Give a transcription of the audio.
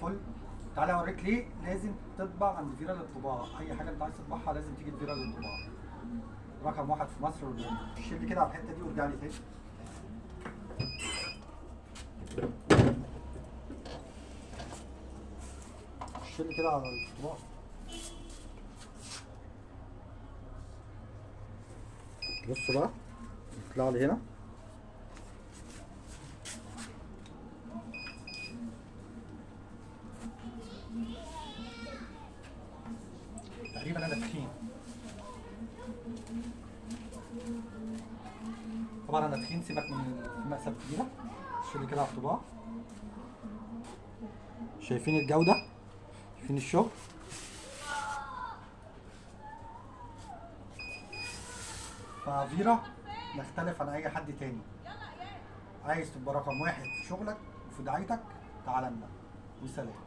الفل. تعالى اوريك ليه لازم تطبع عند فيرا للطباعة. اي حاجة انت عايز تطبعها لازم تيجي لفيرا للطباعة، رقم واحد في مصر والجنة. شيل لي كده على الحتة دي وارجع لي تاني. شيل لي كده على الطباعة. بص بقى، اطلع لي هنا. تقريبا انا تخين، طبعا انا تخين، سيبك من المقسم الكبيرة. شيل كده على الطباعة. شايفين الجودة؟ شايفين الشغل؟ ففيرا يختلف عن اي حد تاني. عايز تبقى رقم واحد في شغلك وفي دعايتك، تعال لنا. وسلام.